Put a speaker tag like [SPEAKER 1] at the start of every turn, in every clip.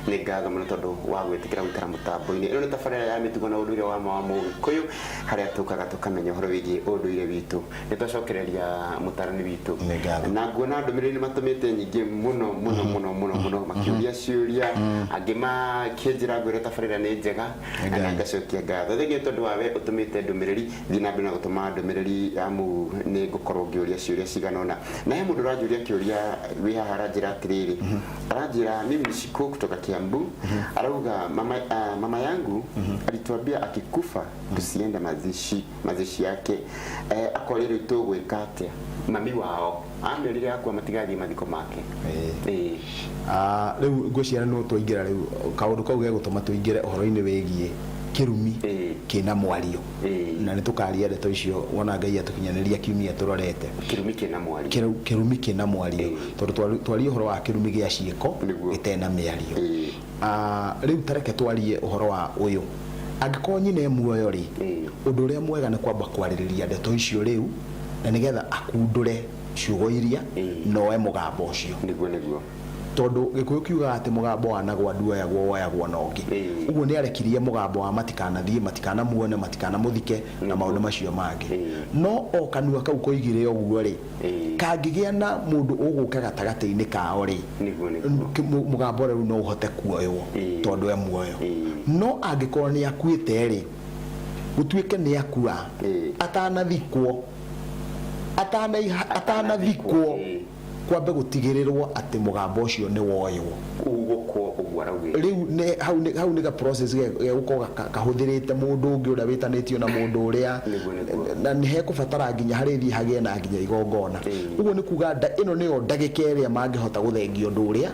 [SPEAKER 1] Nĩ ngatho mũno tondũ wa gwĩtĩkĩra gũikara mũtambo-inĩ. Ĩno nĩ tabarĩra ya mĩtugo na ũndũire wa ma wa Mũgĩkũyũ, harĩa tũkaga tũkamenya ũhoro wĩgiĩ ũndũire witũ. Nĩ twacokereria mũtarani witũ.
[SPEAKER 2] Nĩ ngatho.
[SPEAKER 1] Na nguona ndũmĩrĩri nĩ matũmĩte nyingĩ mũno mũno mũno mũno mũno, makĩũria ciũria, angĩ makĩnjĩra ngwĩre tabarĩra nĩ njega,
[SPEAKER 2] Nĩ
[SPEAKER 1] na
[SPEAKER 2] Ngai.
[SPEAKER 1] ngacokia ngatho. Thengiũ tondũ wa we ũtũmĩte ndũmĩrĩri, thiĩ na mbere na gũtũma ndũmĩrĩri amu nĩ ngũkorwo ngĩũria ciũria cigana ũna. Na he mũndũ ũranjũria kĩũria wĩ haha, aranjĩra atĩrĩrĩ, aranjĩra, "Mimi ni Shiko kutoka Kiambu." Arauga, mama yangu alituambia akikufa tusiende mazishi yake." Akoria rĩu tũgwĩka atĩa? Mami wao amerire akua matigathiĩ mathiko make. Ĩĩ.
[SPEAKER 2] Ah, rĩu ngwĩciria no twaingĩra rĩu kaũndũ kau gegũtũma tũingĩre ũhoro-inĩ wĩgiĩ kĩrumi kĩna mwario. Na nĩ tũkaria ndeto icio wona Ngai atũkinyanĩria kiumia tũrorete.
[SPEAKER 1] Kĩrumi kĩna mwario.
[SPEAKER 2] Kĩrumi kĩna mwario, tondũ twarie ũhoro wa kĩrumi gĩa ciĩko gĩtena mĩario. Ah, rĩu ta reke twarie ũhoro wa ũyũ. Angĩkorwo nyina e muoyo rĩ, ũndũ ũrĩa mwega nĩ kwamba kwarĩrĩria ndeto icio rĩu, na nĩgetha akundũre ciugo iria na oe mũgambo ũcio.
[SPEAKER 1] Nĩguo nĩguo.
[SPEAKER 2] Tondũ Gĩkũyũ kiugaga atĩ mũgambo wanagwa nduoyagwo, woyagwo na ũngĩ. Ũguo nĩ arekirie mũgambo wa matikanathiĩ, matikanamuone, matikanamũthike na maũndũ macio mangĩ. No o kanua kau koigire ũguo rĩ, kangĩgĩa na mũndũ ũgũka gatagatĩ-inĩ kao rĩ,
[SPEAKER 1] Nĩguo nĩguo.
[SPEAKER 2] mũgambo ũrĩa rĩu no ũhote kuoywo tondũ e muoyo. No angĩkorwo nĩ akuĩte rĩ, gũtuĩke nĩ akua atanathikwo, atanathikwo, kwambe gũtigĩrĩrwo atĩ mũgambo ũcio nĩ woywo.
[SPEAKER 1] Ugũkwo ũguo araugĩte.
[SPEAKER 2] Rĩu nĩ hau nĩ hau nĩ ga process gegũkorwo kahũthĩrĩte mũndũ ũngĩ ũrĩa wĩtanĩtio na mũndũ ũrĩa.
[SPEAKER 1] Nĩguo nĩguo.
[SPEAKER 2] Na nĩ hekũbatara nginya harĩthiĩ hagĩe na nginya igongona. Ũguo nĩ kuga ĩno nĩyo ndagĩka ĩrĩa mangĩhota gũthengia ũndũ ũrĩa,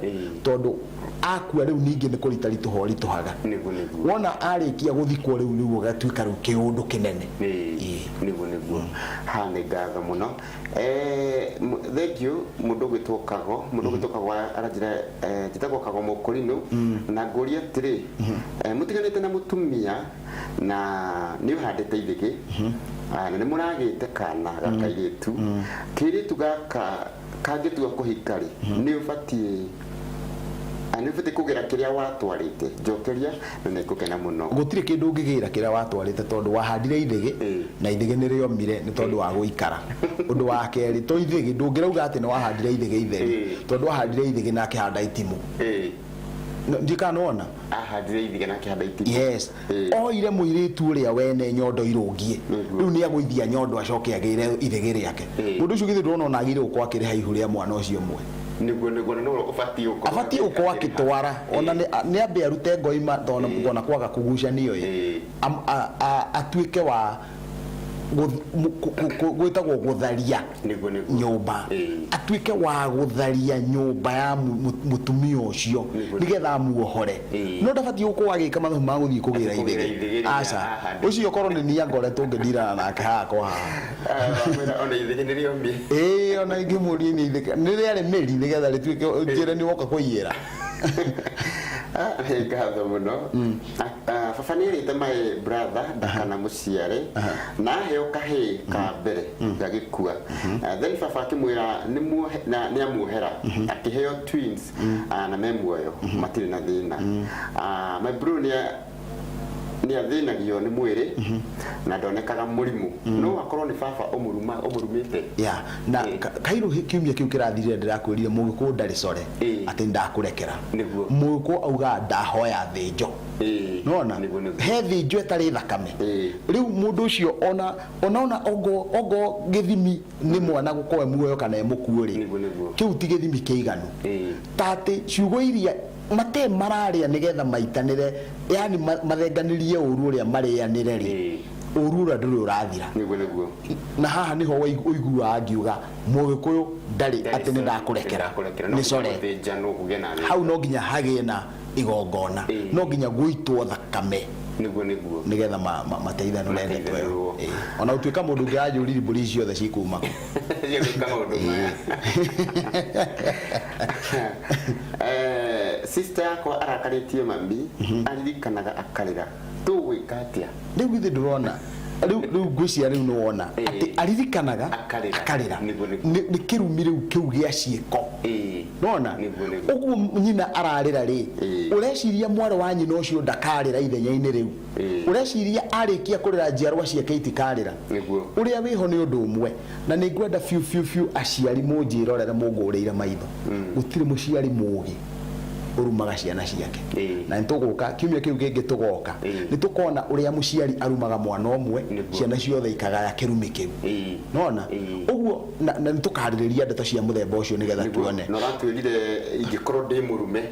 [SPEAKER 2] tondũ akua rĩu ningĩ nĩ kũritaritũha ũritũhaga.
[SPEAKER 1] Nĩguo nĩguo.
[SPEAKER 2] Wona arĩkia gũthikwo rĩu rĩu ũgatuĩka rĩu kĩũndũ kĩnene.
[SPEAKER 1] Nĩguo nĩguo. Ha, nĩ ngatho mũno. Thank you. Mũndũ ũgwĩtwo Kago, mũndũ ũgwĩtwo Kago aranjĩra, "Njĩtagwo Kago Mũkũrinũ, na ngũria atĩrĩ, mũtiganĩte na mũtumia na nĩ ũhandĩte ithĩgĩ, ah, na nĩ mũragĩte kana ga kairĩtu. Kairĩtu gaka kangĩtua kũhika rĩ, nĩ ũbatiĩ kũgĩra kĩrĩa watwarĩte? Njokeria na nĩ ngũkena mũno."
[SPEAKER 2] Gũtirĩ kĩndũ ũngĩgĩra kĩrĩa watwarĩte, tondũ wahandire ithĩgĩ na ithĩgĩ nĩ rĩomire nĩ tondũ wa gũikara. Ũndũ wa kerĩ, to ithĩgĩ, ndũngĩrauga atĩ nĩ wahandire ithĩgĩ itheri, tondũ wahandire ithĩgĩ na akĩhanda itimũ. Ndiũĩ kana nĩwona.
[SPEAKER 1] Ahandire ithĩgĩ na akĩhanda itimũ.
[SPEAKER 2] Yes. Oire mũirĩtu ũrĩa wene nyondo irũngiĩ. Rĩu nĩ agũithia nyondo acoke agĩre ithĩgĩ rĩake. Mũndũ ũcio githĩ ndũrona ona agĩrĩire gũkorwo akĩrĩha ihu rĩa mwana ũcio ũmwe?
[SPEAKER 1] Nĩguo nĩguo, na nĩwe ũbatiĩ gũkorwo
[SPEAKER 2] abatiĩ gũkorwo akĩtwara ona nĩ ambe arute ngoima, tondũ ona kwaga kũgucanio ĩ, atuĩke wa gwĩtagwo gũtharia
[SPEAKER 1] Nĩguo nĩguo.
[SPEAKER 2] nyũmba, atuĩke wa gũtharia nyũmba ya mũtumia ũcio nĩgetha amuohore. No ndabatiĩ gũkorwo agĩka mathabu ma gũthiĩ kũgĩra
[SPEAKER 1] kũgĩra
[SPEAKER 2] ithĩgĩ.
[SPEAKER 1] Ithĩgĩ rĩrĩa
[SPEAKER 2] Aca.
[SPEAKER 1] ahandĩte.
[SPEAKER 2] Ũcio korwo nĩ niĩ ngoretwo ngĩndirana nake haha kwa haha.
[SPEAKER 1] Wamwĩra ona ithĩgĩ nĩ rĩomie.
[SPEAKER 2] Ĩĩ, ona ingĩmũria nĩ ithĩgĩ nĩ rĩarĩ mĩri nĩgetha rĩtuĩke njĩre nĩ woka kũiyĩra.
[SPEAKER 1] Ah, nĩ ngatho mũno. Ah, ah, baba nĩ erĩte my brother ndakanamũciare na aheo kahĩĩ ka mbere gagĩkua. Ah, then baba akĩmwĩra na nĩ amuohera, akĩheo twins, ah, na me muoyo, matirĩ na thĩna. Ah, my bro nĩ athĩnagio nĩ mwĩrĩ na ndonekaga mũrimũ, no akorwo nĩ baba ũmũruma ũmũrumĩte.
[SPEAKER 2] Ya, na kairũ kiumia kĩu kĩrathirire ndĩrakwĩrire mũgĩkũyũ ndarĩ core atĩ ndakũrekera. Mũgĩkũyũ augaga ndahoya thĩnjo. Nona
[SPEAKER 1] Nĩguo nĩguo.
[SPEAKER 2] He thĩnjo ĩtarĩ thakame. Rĩu mũndũ ũcio ona ongo gĩthimi nĩ mwana gũkorwo e muoyo kana e mũkuũ rĩ,
[SPEAKER 1] Nĩguo nĩguo.
[SPEAKER 2] Kĩu ti gĩthimi kĩiganu. Ta atĩ ciugo iria mate mararĩa nĩgetha maitanĩre, yani mathenganĩrie ũru ũrĩa marĩanĩre rĩ, ũru ũrĩa ndũrĩ ũrathira.
[SPEAKER 1] Nĩguo nĩguo.
[SPEAKER 2] Na haha nĩho ũiguaga ngiuga mũgĩkũyũ ndarĩ atĩ nĩ ndakũrekera.
[SPEAKER 1] Ndakũrekera, no
[SPEAKER 2] nĩ core.
[SPEAKER 1] Gũthĩnjanwo kũgĩe na thĩna.
[SPEAKER 2] Hau no nginya hagĩe na igongona, no nginya gũitwo thakame
[SPEAKER 1] Nĩguo nĩguo.
[SPEAKER 2] Nĩgetha mateithanũre ndeto ĩyo.
[SPEAKER 1] Mateithanũrwo.
[SPEAKER 2] Ĩĩ. Ona gũtuĩka mũndũ ũngĩ anjũriri mbũri ici ciothe cikuma kũ?
[SPEAKER 1] Cia gwĩka maũndũ maya. Sister yakwa arakarĩtie mami, aririkanaga akarĩra. Tũgwĩka atĩa?
[SPEAKER 2] Rĩu githĩ ndũrona rĩu ngwĩciria rĩu nĩ wona atĩ aririkanaga
[SPEAKER 1] Akarĩra.
[SPEAKER 2] Akarĩra.
[SPEAKER 1] Nĩguo, nĩguo.
[SPEAKER 2] Nĩ kĩrumi rĩu kĩu gĩa ciĩko. Nona
[SPEAKER 1] Nĩguo, nĩguo.
[SPEAKER 2] Ũguo nyina ararĩra rĩ, ũreciria mwarĩ wa nyina ũcio ndakarĩra ithenya-inĩ rĩu? Ũreciria arĩkia kũrĩra njiarwa ciake itikarĩra?
[SPEAKER 1] Nĩguo.
[SPEAKER 2] Ũrĩa wĩho nĩ ũndũ ũmwe, na nĩ ngwenda biũ biũ biũ aciari mũnjĩrorere mũngũrĩire maitho. Gũtirĩ mũciari mũgĩ ũrumaga ciana ciake. Na nĩ tũgũka kiumia kĩu kĩngĩ tũgoka, nĩ tũkona ũrĩa mũciari arumaga mwana ũmwe,
[SPEAKER 1] Nĩguo.
[SPEAKER 2] ciana ciothe ikagaya kĩrumi kĩu. Nona ũguo na nĩ tũkarĩrĩria ndeto cia mũthemba ũcio nĩgetha tuone.
[SPEAKER 1] Na ũratwĩrire ingĩkorwo ndĩ mũrume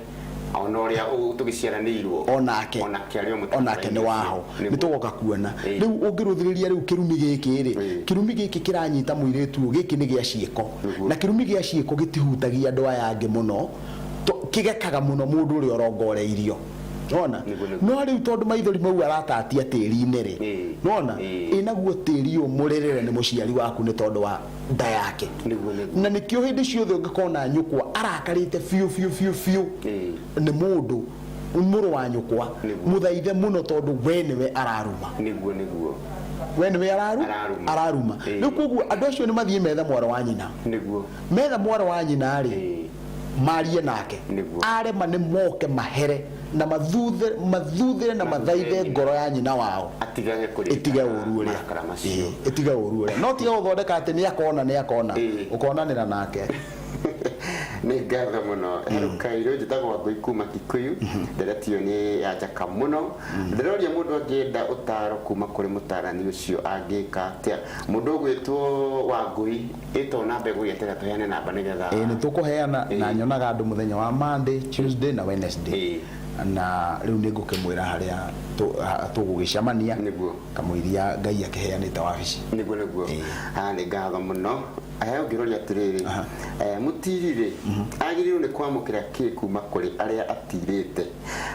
[SPEAKER 1] ona ũrĩa tũgĩciaranĩirwo
[SPEAKER 2] Onake
[SPEAKER 1] onake arĩ o
[SPEAKER 2] onake nĩ waho
[SPEAKER 1] Nĩguo.
[SPEAKER 2] Nĩ tũgoka kuona. Rĩu ũngĩrũthĩrĩria rĩu kĩrumi gĩkĩ rĩ, kĩrumi gĩkĩ kĩranyita mũirĩtu ũyũ, gĩkĩ nĩ gĩa ciĩko. Na kĩrumi gĩa ciĩko gĩtihutagia andũ aya angĩ mũno, kĩgekaga mũno mũndũ ũrĩa ũrongoreirio. Nona
[SPEAKER 1] Nĩguo, nĩguo.
[SPEAKER 2] No rĩu tondũ maithori mau aratatia tĩri-inĩ rĩ, nona ĩ naguo tĩri ũyũ mũrĩrĩre nĩ mũciari waku nĩ tondũ wa nda yake.
[SPEAKER 1] Nĩguo, nĩguo.
[SPEAKER 2] Na nĩkĩo hĩndĩ ciothe ũngĩkona nyũkwa arakarĩte biũ biũ biũ biũ nĩ mũndũ mũrũ wa nyũkwa, mũthaithe mũno tondũ we nĩwe araruma.
[SPEAKER 1] Nĩguo, nĩguo.
[SPEAKER 2] We nĩwe
[SPEAKER 1] Araruma.
[SPEAKER 2] araruma. Rĩu koguo andũ acio nĩ mathiĩ methe mwarĩ wa nyina. Metha mwarĩ wa nyina rĩ, marie nake. Arema nĩ moke mahere na mathuthĩre na mathaithe ngoro ya nyina wao
[SPEAKER 1] atigage kũrĩka
[SPEAKER 2] ĩtige ũru ũrĩa
[SPEAKER 1] marakara macio.
[SPEAKER 2] Ĩtige ũru ũrĩa, no tiga gũthondeka atĩ nĩ akona nĩ akona ũkonanĩra nake.
[SPEAKER 1] Nĩ ngatho mũno. Herũkairũ njĩtagwo Wangũi kuma Kikuyu. Ndereti ĩyo nĩ ya njaka mũno. Ndĩroria, mũndũ angĩenda ũtaro kuma kũrĩ mũtarani ũcio angĩka atĩa? Mũndũ ũgwĩtwo Wangũi ĩto namba ĩgũgĩetera tũheane namba nĩgetha
[SPEAKER 2] Ĩĩ, nĩ tũkũheana na nyonaga andũ mũthenya wa Monday, Tuesday na Wednesday. Na rĩu nĩ ngũkĩmwĩra harĩa tũgũgĩcemania kamũiria Ngai akĩheanĩte wabici.
[SPEAKER 1] Nĩguo, nĩguo. Ah, nĩ ngatho mũno. He ũngĩroria atĩrĩrĩ, mũtiri rĩ agĩrĩirwo nĩ kwamũkĩra kĩ kuma kũrĩ arĩa atirĩte?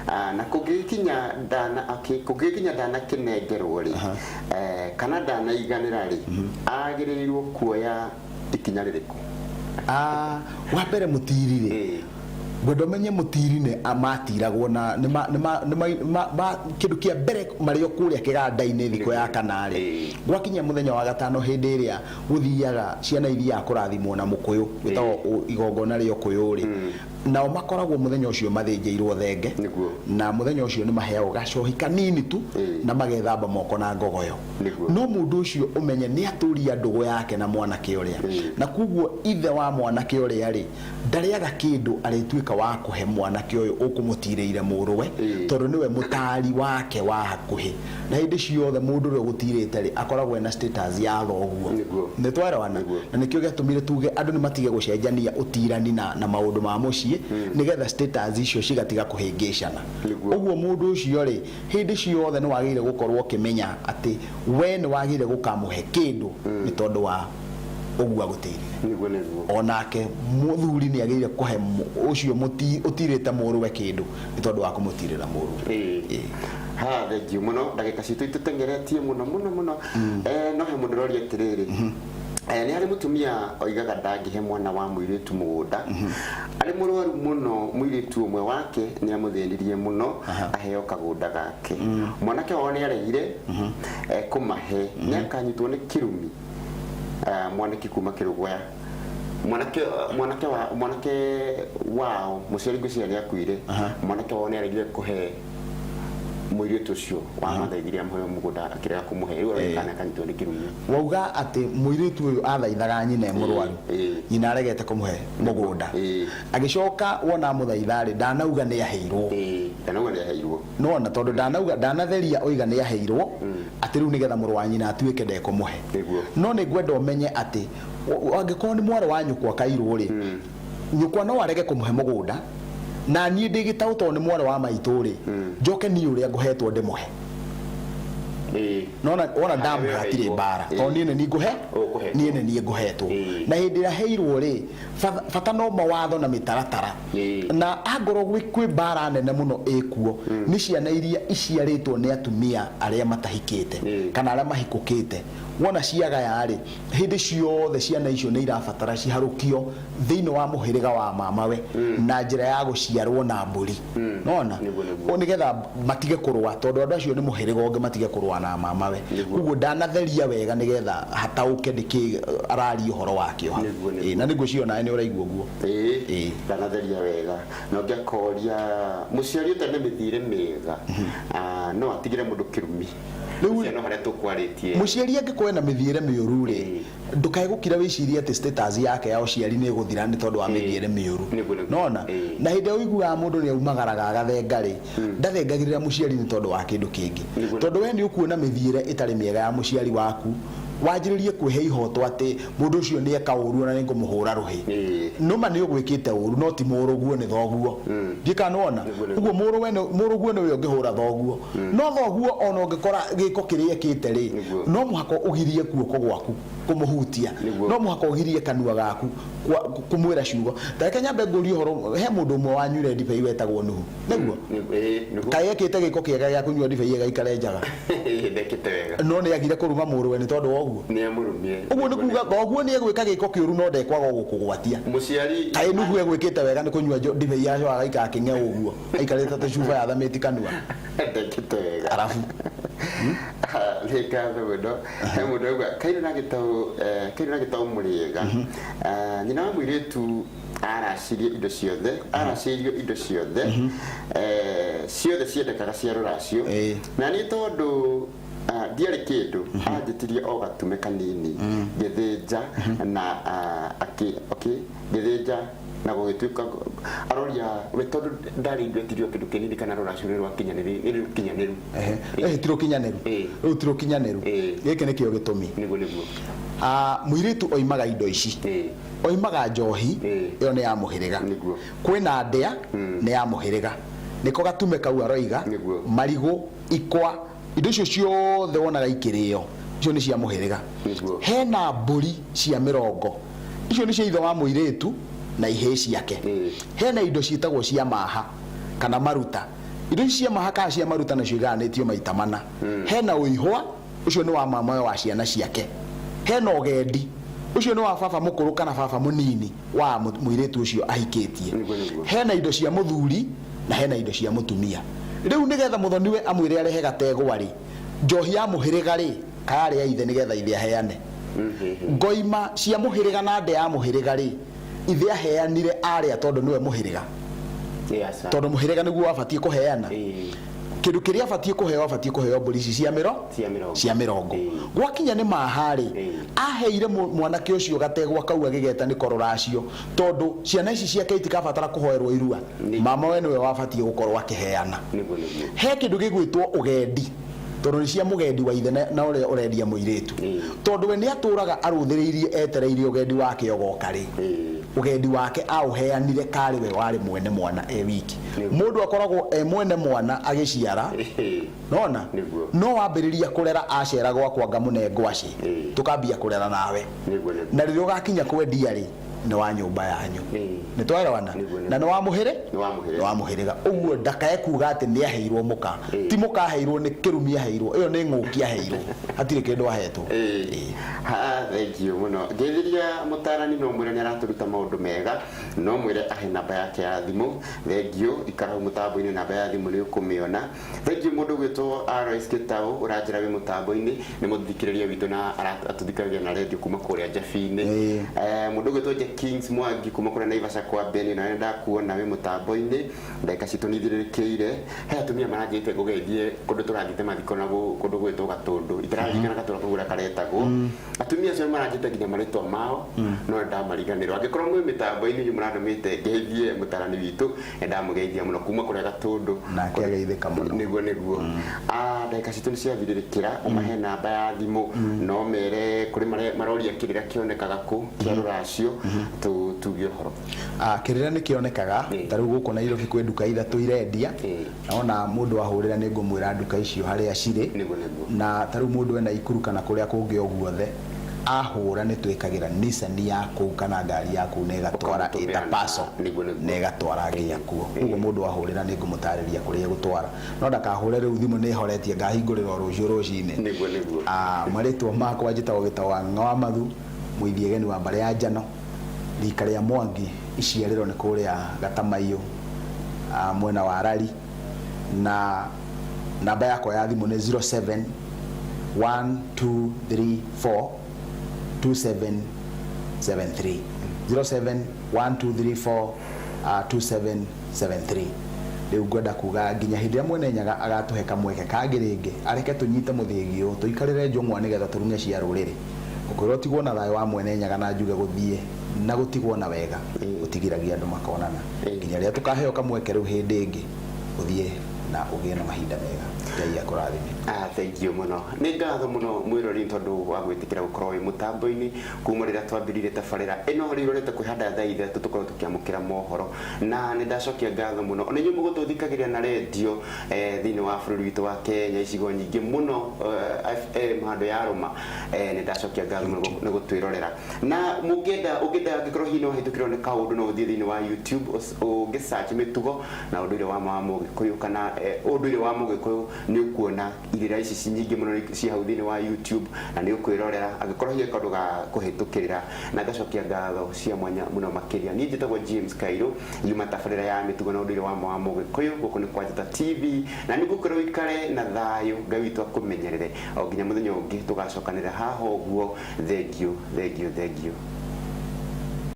[SPEAKER 1] Ah, na kũngĩgĩkinya ndana kũngĩgĩkinya ndanakĩnengerwo rĩ, kana ndanaiganĩra rĩ, agĩrĩirwo kuoya ikinya rĩrĩkũ?
[SPEAKER 2] Ah, wa mbere mũtiri rĩ, ngwenda ũmenye mũtiri nĩ matiragwo na nĩ ma- nĩ ma- nĩ ma- ma- ma- kĩndũ kĩa mbere marĩ o kũrĩa kĩganda-inĩ thikũ ya kana rĩ, gwakinya mũthenya wa gatano, hĩndĩ ĩrĩa gũthiaga ciana ithiaga kũrathimwo na mũkũyũ wĩtagwo igongona rĩa ũkũyũ rĩ, nao makoragwo mũthenya ũcio mathĩnjĩirwo thenge. Na mũthenya ũcio nĩ maheagwo gacohi kanini tu na magethamba moko na ngogoyo. No mũndũ ũcio ũmenye nĩ atũria ndũgũ yake na mwanake ũrĩa, na koguo ithe wa mwanake ũrĩa rĩ, ndarĩaga kĩndũ arĩtuĩka wa kũhe mwanake ũyũ ũkũmũtirĩire mũrũwe, tondũ nĩwe mũtari wake wa hakuhĩ. Na hĩndĩ ciothe mũndũ ũrĩa ũgũtirĩte rĩ, akoragwo ena status ya thoguo. Nĩ twaelewana? Na nĩkĩo gĩatũmire tuge andũ nĩ matige gũcenjania ũtirani na maũndũ ma mũciĩ, nĩgetha status icio cigatiga kũhĩngĩcana. Ũguo mũndũ ũcio rĩ, hĩndĩ ciothe nĩ wagĩrĩire gũkorwo ũkĩmenya atĩ we nĩ wagĩrĩire gũkamũhe kĩndũ nĩ tondũ wa ũguo agũtĩrire.
[SPEAKER 1] Nĩguo, nĩguo.
[SPEAKER 2] Onake mũthuri nĩ agĩrĩire kũhe ũcio ũtirĩte mũrũwe kĩndũ nĩ tondũ wa kũmũtirĩra mũrũwe.
[SPEAKER 1] Ha, thengiũ mũno. Ndagĩka citũ itũteng'eretie mũno mũno mũno. No he mũndũ ũroria atĩrĩrĩ, nĩ harĩ mũtumia oigaga ndangĩhe mwana wa mũirĩtu mũgũnda arĩ mũrwaru mũno. Mũirĩtu ũmwe wake nĩ amũthĩnirie mũno aheo kagũnda gake. Mwanake wao nĩ aregire kũmahe, nĩ akanyitwo nĩ kĩrumi. Mwaniki kuma Kĩrũgũya, mwanake wao mũciari ngwĩciria nĩ akuire. Mwanake wao nĩ aregire kũhe mũirĩtu ũcio wamathaithire amũhe mũgũnda, akĩrega kũmũhe. Rĩu aroria kana akanyitwo nĩ kĩrumi.
[SPEAKER 2] Wauga atĩ mũirĩtu ũyũ athaithaga nyina e mũrwaru, nyina aregete kũmũhe mũgũnda, agĩcoka wona amũthaitha rĩ, ndanauga nĩ aheirwo.
[SPEAKER 1] Ĩĩ, ndanauga nĩ aheirwo.
[SPEAKER 2] Nona tondũ ndanauga, ndanatheria oiga nĩ aheirwo, atĩ rĩu nĩgetha mũrũ wa nyina atuĩke ndekũmũhe. No nĩ ngwenda ũmenye atĩ angĩkorwo nĩ mwarĩ wa nyũkwa kairwo rĩ, nyũkwa no arege kũmũhe mũgũnda, na niĩ ndĩ gĩtaũ tondũ nĩ mwarĩ wa maitũ rĩ, njoke niĩ ũrĩa ngũhetwo ndĩmũhe. Nona wona
[SPEAKER 1] Harĩa
[SPEAKER 2] ndamũhe
[SPEAKER 1] we
[SPEAKER 2] hatirĩ
[SPEAKER 1] ũheirwo.
[SPEAKER 2] mbara, tondũ niĩ nĩ niĩ ngũhe
[SPEAKER 1] Ũkũhetwo.
[SPEAKER 2] niĩ nĩ niĩ ngũhetwo. Na hĩndĩ ĩrĩa heirwo rĩ, bata no mawatho na mĩtaratara. Na angorwo kwĩ mbara nene mũno ĩkuo, nĩ ciana iria iciarĩtwo nĩ atumia arĩa matahikĩte kana arĩa mahikũkĩte. Wona ciagaya rĩ, hĩndĩ ciothe ciana icio nĩ irabatara ciharũkio thĩinĩ wa mũhĩrĩga wa mamawe na njĩra ya gũciarwo na mbũri. Nona
[SPEAKER 1] Nĩguo, nĩguo.
[SPEAKER 2] Ũũ nĩgetha matige kũrũa, tondũ andũ acio nĩ mũhĩrĩga ũngĩ, matige kũrũa na mamawe. Koguo ndanatheria wega nĩgetha hataũke nĩkĩ araria ũhoro wakĩo hau.
[SPEAKER 1] Nĩguo, nĩguo.
[SPEAKER 2] Ĩĩ, na nĩngwĩciria onawe nĩ ũraigua ũguo.
[SPEAKER 1] Ĩĩ,
[SPEAKER 2] Ĩĩ.
[SPEAKER 1] ndanatheria wega. Na ũngĩ akoria, mũciari ũtarĩ na mĩthiĩre mĩega, no atigĩre mũndũ kĩrumi?
[SPEAKER 2] Rĩu-
[SPEAKER 1] Ũcio no harĩa tũkwarĩtie.
[SPEAKER 2] Mũciari angĩkorwo ena mĩthiĩre mĩũru rĩ, ndũkae gũkira wĩcirie atĩ status yake ya ũciari nĩ ĩgũthira nĩ tondũ wa mĩthiĩre mĩũru.
[SPEAKER 1] Nĩguo, nĩguo.
[SPEAKER 2] Nona na hĩndĩ ĩrĩa ũiguaga mũndũ nĩ aumagaraga agathenga rĩ, ndathengagĩrĩra mũciari nĩ tondũ wa kĩndũ kĩngĩ. Tondũ we nĩ ũkuona mĩthiĩre ĩtarĩ mĩega ya mũciari waku, wanjĩrĩrie kwĩhe ihoto atĩ mũndũ ũcio nĩ eka ũru ona nĩ ngũmũhũra rũhĩ. Nũma nĩ ũgwĩkĩte ũru, no ti mũrũguo, nĩ thoguo. Ndiũĩ kana nĩ wona. Ũguo mũrũwe nĩ- mũrũguo nĩwe ũngĩhũra thoguo. No thoguo ona ũngĩkora gĩko kĩrĩa ekĩte rĩ, no mũhaka ũgirie guoko gwaku kũmũhutia. No mũhaka ũgirie kanua gaku kũmwĩra ciugo. Ta reke nyambe ngũrie ũhoro, he mũndũ ũmwe wanyuire ndibei wetagwo Nuhu. Nĩguo?
[SPEAKER 1] Nĩguo.
[SPEAKER 2] Kaĩ ekĩte gĩko kĩega gĩa kũnyua ndibei ĩgaikara njaga?
[SPEAKER 1] Ndekĩte wega.
[SPEAKER 2] No nĩ agire kũruma mũrũwe nĩ tondũ wa ũguo.
[SPEAKER 1] Nĩ amũrumire.
[SPEAKER 2] Ũguo nĩ kuga thoguo nĩ egwĩka gĩko kĩũru no ndekwaga gũkũgwatia.
[SPEAKER 1] Mũciari.
[SPEAKER 2] Kaĩ Nuhu egwĩkĩte wega nĩ kũnyua ndibei yacoka agaikara kĩng'eo ũguo, aikarĩte ta cuba yathamĩti kanua?
[SPEAKER 1] Ndekĩte wega.
[SPEAKER 2] Arabu.
[SPEAKER 1] Nĩ ngatho mũno. He mũndũ auga kairũ na gĩtaũ, kairũ na gĩtaũ mũrĩega. Nyina wa mũirĩtu aracirie indo ciothe, aracĩirio indo ciothe, ciothe ciendekaga cia rũracio. Na niĩ tondũ ndiarĩ kĩndũ, anjĩtirie o gatume kanini, ngĩthĩnja na akĩ, okay, ngĩthĩnja na gũgĩtuĩka aroria we tondũ ndarĩ indo etirio kĩndũ kĩnini kana rũracio nĩ rwakinyanĩru, nĩ rũkinyanĩru.
[SPEAKER 2] Ehe, ti rũkinyanĩru. Rũu ti rũkinyanĩru. Gĩkĩ nĩkĩo gĩtũmi.
[SPEAKER 1] Nĩguo, nĩguo.
[SPEAKER 2] Mũirĩtu oimaga indo ici. Oimaga njohi, ĩyo nĩ ya mũhĩrĩga. Kwĩna ndĩa, nĩ ya mũhĩrĩga. Nĩko gatume kau aroiga, marigũ, ikwa, indo icio ciothe wonaga ikĩrĩo, icio nĩ cia mũhĩrĩga. Hena mbũri cia mĩrongo, icio nĩ cia ithe wa mũirĩtu na ihĩĩ ciake. Hena indo ciĩtagwo cia maha kana maruta. Indo ici cia maha kana cia maruta nacio igayanĩtio maita mana. Hena ũihwa, ũcio nĩ wa mama wa ciana ciake. Hena ũgendi, ũcio nĩ wa baba mũkũrũ kana baba mũnini wa mũirĩtu ũcio ahikĩtie. Hena indo cia mũthuri na hena indo cia mũtumia. Rĩu nĩgetha mũthoniwe amwĩre arehe gategwa rĩ, njohi ya mũhĩrĩga rĩ, kayarĩ ya ithe nĩgetha ithe aheane. Ngoima cia mũhĩrĩga na nde ya mũhĩrĩga rĩ, ithe aheanire arĩa tondũ nĩwe mũhĩrĩga. Tondũ mũhĩrĩga nĩguo wabatiĩ kũheana. Kĩndũ kĩrĩa abatiĩ kũheo, abatiĩ kũheo mbũri ici cia mĩro cia mĩrongo. Gwakinya nĩ maha rĩ, aheire mwanake ũcio gategwa kau agĩgeta nĩko rũracio, tondũ ciana ici ciake itikabatara kũhoerwo irua, mama we nĩwe wabatiĩ gũkorwo akĩheana. He kĩndũ gĩgwĩtwo ũgendi, tondũ nĩ cia mũgendi wa ithe na ũrĩa ũrendia mũirĩtu. Tondũ we nĩ atũraga arũthĩrĩirie etereire ũgendi wake ũgoka rĩ, ũgendi wake aũheanire karĩ we warĩ mwene mwana e wiki. Mũndũ akoragwo e mwene mwana agĩciara, nona no wambĩrĩria kũrera acera gwakwa ngamũne ngwacĩ, tũkambia kũrera nawe. Na rĩrĩa ũgakinya kwendia rĩ, nĩ wa nyũmba yanyu. Nĩ twaelewana? Na nĩ wa mũhĩrĩ? Nĩ wa mũhĩrĩga. Ũguo ndakae kuga atĩ nĩ aheirwo mũka. Ti mũka aheirwo, nĩ kĩrumi aheirwo. Ĩyo nĩ ng'ũki aheirwo. Hatirĩ kĩndũ ahetwo.
[SPEAKER 1] Thank you mũno. Ngeithiria mũtarani, no mwĩre nĩ aratũruta maũndũ mega, no mwĩre ahe namba yake ya thimũ. Thank you, ikara hau mũtambo-inĩ, namba ya thimũ nĩ ũkũmĩona. Thank you mũndũ ũgwĩtwo Alois Gĩtaũ ũranjĩra wĩ mũtambo-inĩ, nĩ mũthikĩrĩria witũ na atũthikagĩrĩria na radio kuma kũrĩa Njabi-inĩ. Mũndũ ũgwĩtwo Jack Kings Mwangi kuma kũrĩa Naivasha kwa Beni, na nĩndakuona wĩ mũtambo-inĩ. Ndagĩka citũ nĩ ithirĩrĩkĩire. He atumia maranjĩrĩte ngũgeithie kũndũ tũrathiĩte mathiko na kũndũ gwĩtwo Gatũndũ. Itararirikana gatũra kau ũrĩa karetagwo. Atumia acio nĩmaranjĩte nginya marĩtwa mao, no nĩndamariganĩrwo. Angĩkorwo mwĩ mĩtambo-inĩ inyuĩ mũrandũmĩte ngeithie mũtarani witũ, nĩndamũgeithia mũno kuma kũrĩa Gatũndũ.
[SPEAKER 2] Nake ageithĩka mũno.
[SPEAKER 1] Nĩguo, nĩguo. Ndagĩka citũ nĩciathirĩrĩkĩra, ũmahe namba ya thimũ, no mere kũrĩ maroria kĩrĩra kĩonekaga kũ kĩa rũracio, tuge ũhoro.
[SPEAKER 2] Kĩrĩra nĩ kĩonekaga, ta rĩu gũkũ Nairobi kwĩ nduka ithatũ irendia, na ona mũndũ ahũrĩra nĩ ngũmwĩra nduka icio harĩa cirĩ, na ta rĩu mũndũ ena Ikuru kana kũrĩa kũngĩ o guothe, Ahũra nĩ twĩkagĩra Nissan ya kũu kana ngari ya kũu na ĩgatwara
[SPEAKER 1] Ũkamũtũmĩra
[SPEAKER 2] ĩta parcel
[SPEAKER 1] Nĩguo, nĩguo.
[SPEAKER 2] na ĩgatwara nginya kuo. Koguo mũndũ ahũrĩra nĩ ngũmũtarĩria kũrĩa egũtwara, no ndakahũre rĩu, thimũ nĩ ĩhoretie, ngahingũrĩra o rũciũ rũcinĩ.
[SPEAKER 1] Nĩguo nĩguo.
[SPEAKER 2] Ah, marĩtwa makwa njĩtagwo Gĩtaũ wa Mathu Mũithiegeni wa mbarĩ ya Njano, rika rĩa Mwangi, iciarĩro nĩ kũrĩa Gatamaiyũ, mwena wa Rari, na namba yakwa ya thimũ nĩ 07 1234 2773, 07 1234 2773. Rĩu ngwenda kuga nginya hĩndĩ ĩrĩa Mwene Nyaga agatũhe kamweke kangĩ rĩngĩ, areke tũnyite mũthĩgi ũyũ, tũikarĩre njũng'wa nĩgetha tũrung'e cia rũrĩrĩ. Ngũkwĩra ũtigwo na thayũ wa Mwene Nyaga, na njuge gũthiĩ na gũtigwo na wega gũtigiragia andũ makonana. Nginya rĩrĩa tũkaheo kamweke rĩu hĩndĩ ĩngĩ, ũthiĩ na ũgĩe na mahinda mega. Ngai akũrathime.
[SPEAKER 1] Ah, thank you mũno. Nĩ ngatho mũno mwĩrori nĩ tondũ wa gwĩtĩkĩra gũkorwo wĩ mũtambo-inĩ kuma rĩrĩa twambĩrĩirie tabarĩra ĩno. Rĩu ũrorete kwĩhanda thaa 3, tũkorwo tũkĩamũkĩra mohoro, na nĩ ndacokia ngatho mũno ona inyuĩ mũgũtũthikagĩrĩria na rendio thĩinĩ wa bũrũri witũ wa Kenya, icigo nyingĩ mũno, FM handũ ya rũma. Nĩ ndacokia ngatho mũno nĩ gũtwĩrorera, na mũngĩenda, ũngĩenda, angĩkorwo hihi nĩ wahĩtũkĩrwo nĩ kaũndũ, no ũthiĩ thĩinĩ wa YouTube, ũngĩ search "Mĩtugo na Ũndũire wa ma wa Mũgĩkũyũ" kana "Ũndũire wa Mũgĩkũyũ", nĩ ũkuona irĩra ici nyingĩ mũno ciĩ hau thĩinĩ wa YouTube na nĩ ũkwĩrorera angĩkorwo hihi kaũndũ ga kũhĩtũkĩrĩra. Na ngacokia ngatho cia mwanya mũno makĩria. Niĩ njĩtagwo James Kairũ, yuma tabarĩra ya Mĩtugo na Ũndũire wa ma wa Mũgĩkũyũ gũkũ nĩ kwa Njata TV, na nĩ ngũkwĩra ũikare na thayũ. Ngai witũ akũmenyerere o nginya mũthenya ũngĩ tũgacokanĩra haha ũguo. Thank you, thank you, thank you.